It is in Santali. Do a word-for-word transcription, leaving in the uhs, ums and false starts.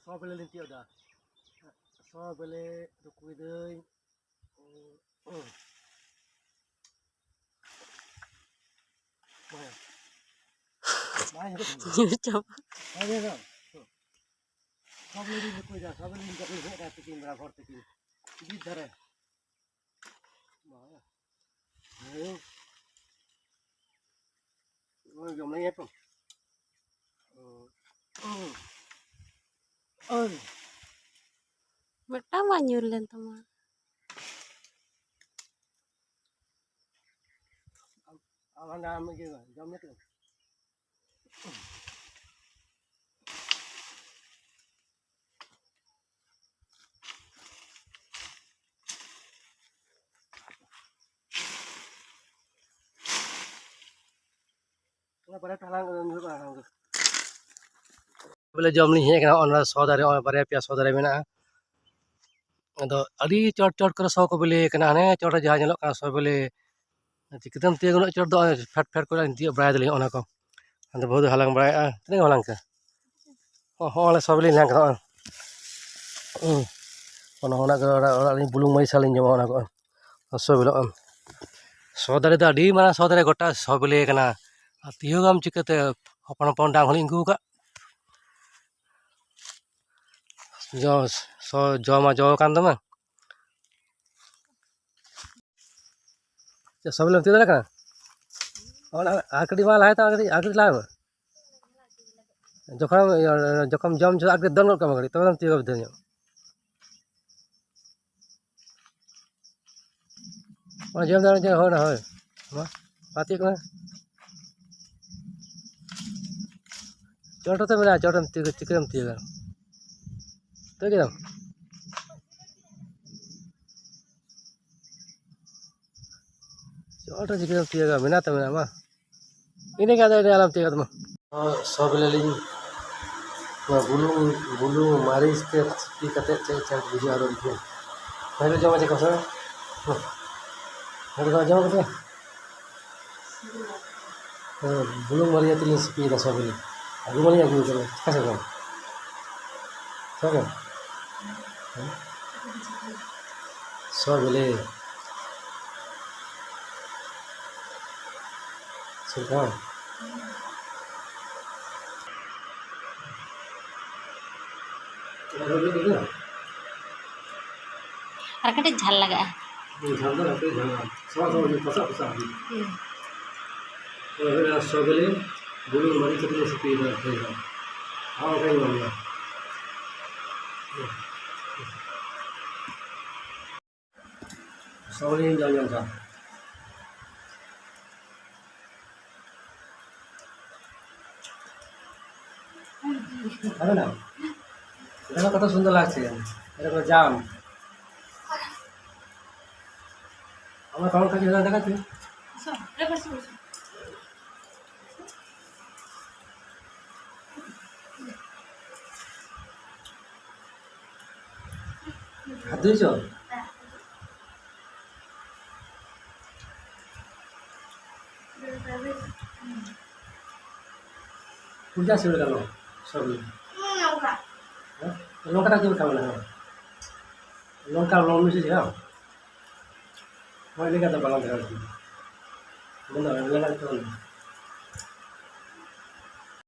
ᱥᱚ ᱵᱮᱞᱮ ᱞᱤᱧ ᱛᱤᱭᱳᱜ ᱮᱫᱟ᱾ ᱥᱚ ᱵᱮᱞᱮ ᱨᱩᱠᱩᱭ ᱫᱟᱹᱧ᱾ ᱵᱟᱭ ᱦᱩᱭᱩᱜ ᱠᱟᱱᱟ᱾ ᱧᱩᱨ ᱪᱟᱵᱟ᱾ ᱵᱟᱭ ᱦᱩᱭᱩᱜ ᱠᱟᱱᱟ᱾ ᱥᱚ ᱵᱮᱞᱮ ᱞᱤᱧ ᱨᱩᱠᱩᱭ ᱫᱟ, ᱥᱚ ᱵᱮᱞᱮ ᱞᱤᱧ ᱡᱚᱢ ᱞᱤᱧ ᱦᱮᱡ ᱮᱱᱟ ᱛᱤᱠᱤᱱ ᱵᱮᱲᱟ ᱵᱷᱳᱨ ᱛᱤᱠᱤᱱ᱾ ᱵᱤᱨ ᱫᱷᱟᱨᱮ᱾ ᱦᱮᱸ᱾ ᱳᱭ ᱡᱚᱢ ᱞᱟᱹᱜᱤᱫ ᱛᱚ᱾ ᱳᱭ᱾ ᱢᱤᱫᱴᱟᱝ ᱵᱟᱝ ᱧᱩᱨ ᱞᱮᱱ ᱛᱟᱢᱟ᱾ ᱟᱢ ᱦᱟᱸᱰᱮ ᱟᱢ ᱤᱭᱟᱹ ᱡᱚᱢ ᱞᱮᱫ ᱠᱟᱱᱟ᱾ ᱚᱱᱟ ᱵᱟᱨᱭᱟ ᱴᱟᱞᱟᱝ ᱧᱩᱨᱩᱜ ᱠᱟᱱᱟ ᱥᱟᱝᱜᱮ᱾ ᱵᱚᱞᱮ ᱡᱚᱢ ᱞᱤᱧ ᱦᱮᱡ ᱟᱠᱟᱱᱟ, ᱚᱱᱟ ᱥᱚ ᱫᱟᱨᱮ, ᱱᱚᱜᱼᱚᱭ ᱵᱟᱨᱭᱟ ᱯᱮᱭᱟ ᱥᱚ ᱫᱟᱨᱮ ᱢᱮᱱᱟᱜᱼᱟ᱾ ᱟᱫᱚ ᱟᱹᱰᱤ ᱪᱚᱴ ᱪᱚᱴ ᱠᱚᱨᱮ ᱥᱚ ᱠᱚ ᱵᱤᱞᱤ ᱟᱠᱟᱱᱟ, ᱦᱟᱱᱮ ᱪᱚᱴ ᱨᱮ ᱡᱟᱦᱟᱸ ᱧᱮᱞᱚᱜ ᱠᱟᱱᱟ ᱥᱚ ᱵᱤᱞᱤ, ᱪᱤᱠᱟᱹᱛᱮᱢ ᱛᱤᱭᱳᱜ ᱩᱱᱟᱹᱜ ᱪᱚᱴ ᱫᱚ? ᱯᱷᱮᱰ ᱯᱷᱮᱰ ᱠᱚᱨᱮ ᱛᱤᱭᱳᱜ ᱵᱟᱲᱟᱭ ᱫᱟᱞᱤᱧ ᱚᱱᱟ ᱠᱚ᱾ ᱟᱫᱚ ᱵᱟᱹᱦᱩ ᱫᱚ ᱦᱟᱞᱟᱝ ᱵᱟᱲᱟᱭᱮᱫᱼᱟ᱾ ᱛᱤᱱᱟᱹᱜ ᱮᱢ ᱦᱟᱞᱟᱝ ᱠᱮᱫᱟ? ᱦᱚᱸ, ᱦᱚᱸ, ᱚᱸᱰᱮ ᱥᱚ ᱵᱤᱞᱤᱧ ᱦᱟᱞᱟᱝ ᱠᱮᱫᱟ᱾ ᱦᱚᱸ᱾ ᱚᱱᱟ, ᱚᱱᱟ ᱜᱮ ᱚᱲᱟᱜ, ᱚᱲᱟᱜ ᱨᱮ ᱵᱩᱞᱩᱝ ᱢᱟᱹᱨᱤᱪ ᱥᱟᱞᱟᱜ ᱞᱤᱧ ᱡᱚᱢᱟ ᱚᱱᱟ ᱠᱚ᱾ ᱥᱚ ᱵᱤᱞᱤ, ᱦᱚᱸ᱾ ᱥᱚ ᱫᱟᱨᱮ ᱫᱚ ᱟᱹᱰᱤ ᱢᱟᱨᱟᱝ ᱥᱚ ᱫᱟᱨᱮ, ᱜᱚᱴᱟ ᱥᱚ ᱵᱤᱞᱤ ᱟᱠᱟᱱᱟ᱾ ᱟᱨ ᱛᱤᱭᱳᱜᱟᱢ ᱪᱤᱠᱟᱹᱛᱮ? ᱦᱚᱯᱚᱱ ᱦᱚᱯᱚᱱ ᱰᱟᱝ ᱦᱚᱸᱞᱤᱧ ᱟᱹᱜᱩ ᱟᱠᱟᱫ᱾ ᱡᱚ, ᱥᱚ, ᱡᱚ ᱢᱟ ᱡᱚ ᱟᱠᱟᱱ ᱛᱟᱢᱟ᱾ ᱪᱮᱫ ᱥᱚᱵᱽᱡᱤ ᱞᱮ ᱩᱛᱩ ᱫᱟᱲᱮᱭᱟᱜ ᱠᱟᱱᱟ? ᱚᱱᱟ ᱟᱨ ᱠᱟᱹᱴᱤᱡ ᱢᱟ ᱞᱟᱦᱟᱭ ᱛᱟᱢᱟ, ᱠᱟᱹᱴᱤᱡ ᱟᱨ ᱠᱟᱹᱴᱤᱡ ᱞᱟᱦᱟᱭ ᱢᱮ᱾ ᱡᱚᱠᱷᱚᱱ, ᱡᱚᱠᱷᱚᱱ ᱡᱚᱢ ᱡᱚᱠᱷᱚᱱ ᱟᱨ ᱠᱟᱹᱴᱤᱡ ᱫᱚᱱ ᱜᱚᱫ ᱠᱟᱜ ᱢᱮ ᱠᱟᱹᱴᱤᱡ, ᱛᱚᱵᱮ ᱫᱚᱢ ᱛᱤᱭᱳᱜᱟ ᱰᱷᱮᱨ ᱧᱚᱜ᱾ ᱚᱱᱟ ᱡᱚᱢ ᱫᱟᱲᱮᱭᱟᱜ ᱦᱳᱭ, ᱦᱳᱭ᱾ ᱢᱟ, ᱯᱟᱹᱛᱤᱜ ᱠᱟᱱᱟ᱾ ᱪᱚᱴ ᱨᱮᱛᱚ ᱢᱮᱱᱟᱜᱼᱟ, ᱪᱚᱴ ᱨᱮᱢ ᱛᱤᱭᱳᱜᱟ, ᱪᱤᱠᱟᱹᱢ ᱛᱤᱭᱳᱜᱟ? ᱛᱤᱭᱳᱜ ᱠᱮᱫᱟᱢ? ᱪᱚᱴ ᱨᱮ ᱪᱤᱠᱟᱹᱢ ᱛᱤᱭᱳᱜᱟ? ᱢᱮᱱᱟᱜ ᱛᱚ ᱢᱮᱱᱟᱜᱼᱟ, ᱢᱟ᱾ ᱤᱱᱟᱹᱜᱮ ᱟᱫᱚ ᱤᱱᱟᱹ ᱟᱞᱚᱢ ᱛᱤᱭᱳᱜᱟ ᱢᱟ᱾ ᱥᱚ ᱵᱮᱞᱮ ᱞᱤᱧ ᱱᱚᱣᱟ ᱵᱩᱞᱩᱝ, ᱵᱩᱞᱩᱝ ᱢᱟᱹᱨᱤᱪ ᱛᱮ ᱥᱤᱯᱤ ᱠᱟᱛᱮ ᱪᱮᱫ ᱪᱮᱦᱨᱟ ᱵᱩᱡᱷᱟᱹᱜᱼᱟ ᱟᱨᱚ ᱤᱧ ᱯᱟᱹᱦᱤᱞ ᱡᱚᱢᱟ ᱪᱮᱫ ᱠᱚ ᱥᱮ? ᱦᱮᱸ, ᱡᱚᱢ ᱠᱟᱛᱮ? ᱦᱮᱸ, ᱵᱩᱞᱩᱝ ᱢᱟᱹᱨᱤᱪ ᱟᱛᱮ ᱞᱤᱧ ᱥᱤᱯᱤᱭᱮᱫᱟ ᱥᱚ ᱵᱮᱞᱮ᱾ ᱟᱹᱜᱩ ᱢᱟᱞᱤᱧ ᱟᱹᱜᱩ ᱠᱟᱫᱟ, ᱪᱮᱠᱟ ᱥᱮ ᱵᱟᱝ? ᱥᱚ ᱜᱮ? ᱥᱚ ᱵᱤᱞᱤ᱾ ᱪᱮᱫ ᱞᱮᱠᱟ? ᱟᱨ ᱠᱟᱹᱴᱤᱡ ᱡᱷᱟᱞ ᱞᱟᱜᱟᱜᱼᱟ᱾ ᱡᱷᱟᱞ ᱫᱚ ᱠᱟᱹᱴᱤᱡ ᱡᱷᱟᱞ ᱞᱟᱜᱟᱜᱼᱟ᱾ ᱥᱚ ᱫᱚ ᱯᱟᱥᱟ ᱯᱟᱥᱟ ᱦᱩᱭᱩᱜᱼᱟ᱾ ᱦᱩᱸ᱾ ᱦᱳᱭ, ᱦᱳᱭ, ᱟᱨ ᱥᱚ ᱵᱤᱞᱤ, ᱵᱩᱞᱩᱝ ᱢᱟᱹᱨᱤᱪ ᱠᱟᱛᱮ ᱞᱮ ᱥᱤᱯᱤᱭᱮᱫᱟ, ᱦᱳᱭ, ᱦᱳᱭ᱾ ᱟᱨ ᱚᱱᱠᱟ ᱜᱮ ᱵᱟᱝ ᱦᱩᱭᱩᱜᱼᱟ᱾ ᱥᱚ ᱵᱤᱞᱤ ᱡᱚᱢ ᱡᱚᱝ ᱠᱟᱱᱟ᱾ খাবে না? দেখো কত সুন্দর লাগছে। এরকম জাম। আমার কেমন খাচ্ছে সেটা দেখাচ্ছি। হাত ধুয়েছো? কোনটা ছিল কেন? সবই। লঙ্কা। হ্যাঁ? লঙ্কাটা তুমি খাবে না, হ্যাঁ। লঙ্কা, লবণ মিশিয়ে খাও। আমার লেগে তো বানাতে হবে। বন্ধ হবে, লেগে তো